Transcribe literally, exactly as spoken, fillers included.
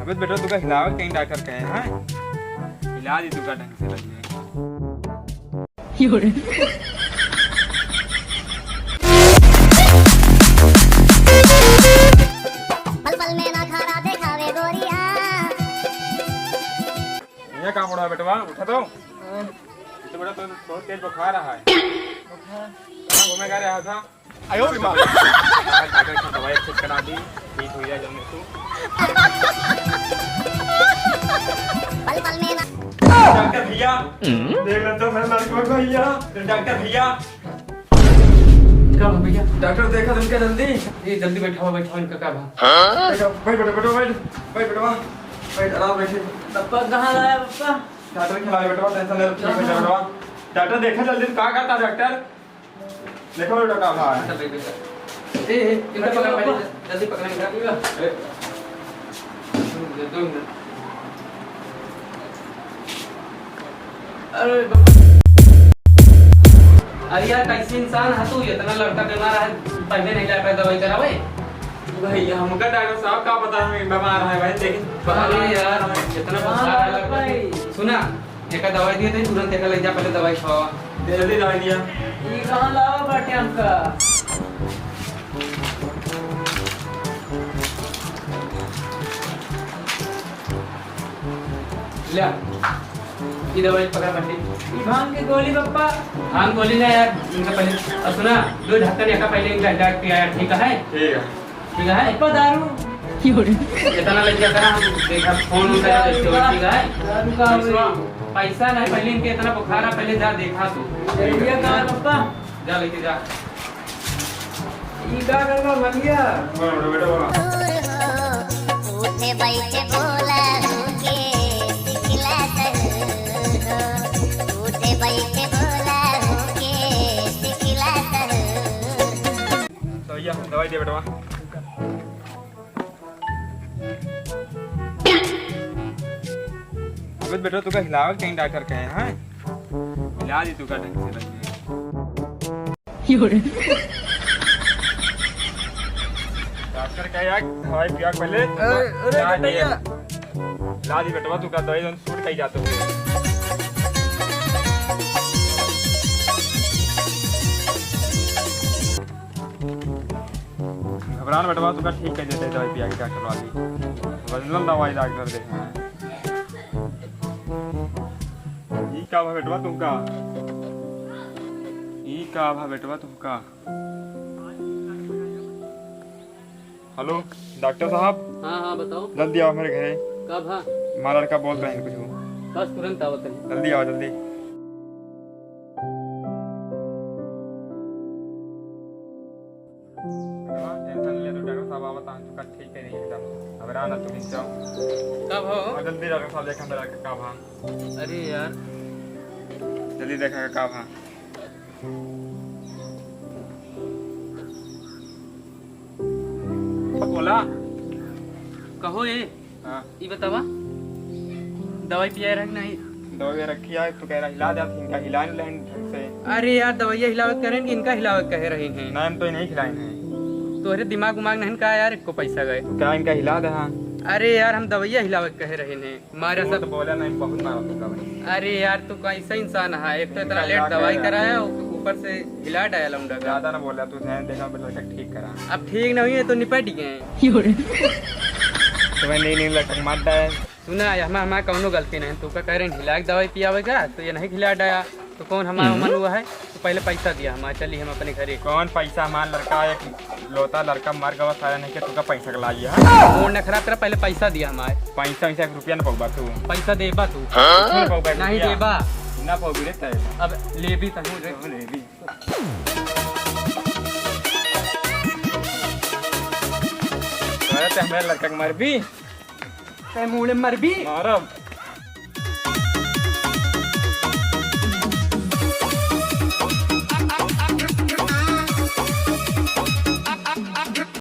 अबे बेटा, तुका हिलावे कहीं डॉक्टर कहे हैं? हिला दी तुका ढंग से लगे। पल पल में ना खाना देखावे गोरिया। ये काम उड़ा बेटवा, उठा तो। ये तो बेटा, तो बहुत तेज बुखार है। कहाँ घूमे का रहा था? आयो रे माँ। डॉक्टर से दवाई चेक करा दी, ठीक हो जाए जल्दी तू। पल पल में ना। डॉक्टर भैया, देख लो तो मेरा लड़का भैया। डॉक्टर भैया। का भा भैया? डॉक्टर देखा तुमका जल्दी। ए, जल्दी बैठावा, बैठावा इनका का भा। बैठ, बैठ, बैठ, बैठ, बैठ, बैठ, आराम बैठे। पप्पा कहाँ लाया पप्पा? डॉक्टर खिलाए बेटवा, टेंशन ले, ठीक हो जाए बेटवा। डॉक्टर देखा जल्दी, का कहता डॉक्टर? देखो बेटा, का भा है? ए, ए, इनका पकड़ा पहले, जल्दी पकड़ा इनका। ए। दो मिनट। अरे बाप। अरे यार, कैसे इंसान है तू? इतना लड़का बीमार है, पहले नहीं लाया दवाई करावे? भाई, हमका डॉक्टर साहब का पता है बीमार है भाई, लेकिन अरे यार, इतना बुखार है लड़का। भाई। सुना, एका दवाई दिए थे, तुरंत एका ले जा, पहले दवाई खावा। जल्दी दवाई दिया। ई कहाँ लावा बाटे हमका? ले, ई दवाई पकड़ा बाटे। ई भांग के गोली, पप्पा। भांग गोली ना यार, इनका पहले, और सुना, दो ढक्कन एका पहले इनका हिला के पिया यार, ठीक है? ठीक है। ठीक है? पप्पा, दारू। इतना लग गया था, हम देखा, फोन उनका दारू जैसे हो, का, ठीक है? दारू का पैसा, पैसा नहीं, पहले इनके इतना बुखार है, पहले जा देखा तू। भैया का, पप्पा? जा लेके जा। ई का करबा भैया? बड़ा, बड़ा, बेटा, बड़ा। उठे बैठे बोला के सिखला सहूर हो। उठे बैठे बोला के सिखला सहूर। तो ये दवाई दे बेटवा। अबे बेटा, तुका हिलावे कहीं डॉक्टर कहे हैं? हिला दी तुका ढंग से लगे। डॉक्टर कहे यार, दवाई पिया पहले। अरे, अरे, हिला दिए। बेटैया। हिला दी बेटवा, तुका दवाई जौन सूट कही जाते हुए। घबरान बेटवा, तुका ठीक कर देते दवाई पिया के डॉक्टर वाली। ओरिजिनल दवाई डॉक्टर दे। ई का भा बेटवा तुमका? ई का भा बेटवा तुमका? हेलो, डॉक्टर साहब। हाँ, हाँ, बताओ। जल्दी आओ मेरे घरे। कब? हाँ। हमारा लड़का बोल रहे हैं कुछ। बस तुरंत आवत है। जल्दी आओ, जल्दी। हाँ, टेंशन ले, तो डॉक्टर साहब आवत हैं, तुका ठीक करी एकदम। अब रहा ना तुम एकदम। कब हो? और जल्दी डॉक्टर साहब देखा मेरा लड़का का भा। अरे यार। जल्दी देखा का भा। बोला। कहो ये, हाँ। ई बतावा, दवाई पिया रहे कि नहीं? दवाई रखी है, तू कह रहा हिला दे, इनका हिला नहीं लेन ढंग से। अरे यार, दवाइया हिलावत करें कि इनका हिलावत कहे रहे हैं? नहीं, हम तो नहीं खिलाए हैं। तोहरे दिमाग उमाग नहीं का यार, एको पैसा गए। तू क्या इनका हिला दे, हाँ? अरे यार, हम दवाइया हिलावत कहे रहे हैं। मारा तू सब तो बोला नहीं, बहुत मारा तू का भाई। अरे यार, तू कैसा इंसान है? एक तो इतना इनका लेट हिला दवाई के कराया, ऊपर से हिला डाया लौंडा का। ज्यादा ना बोला तू, ध्यान देखा, बेटा, ठीक करा। अब ठीक नहीं है तो निपट गए। तुम्हें नहीं, नहीं लटक मार डाया। सुना, ये हमार, हमार कौनो गलती नहीं। तू का कह रहे हिला के दवाई पियावे का, तो ये नहीं खिला डाया, तो कौन हमार हम्म। मन हुआ है? तो पहले पैसा दिया हमार, चली हम अपने घरे। कौन पैसा? हमार लड़का एक लोता लड़का मर गवा, सारा नहीं के तुका पैसा के लागी है। मूड न खराब करा, पहले पैसा दिया हमार। पैसा वैसा एक रुपया न पौबा तू। पैसा देबा तू? हाँ? कुछ न पौबा नहीं रुपया। देबा। ना पौबी रे तय। अब लेबी तहूँ रे। तू लेबी। अरे ते हमारे लड़का के मारबी? ते मुड़े मरबी? मारब।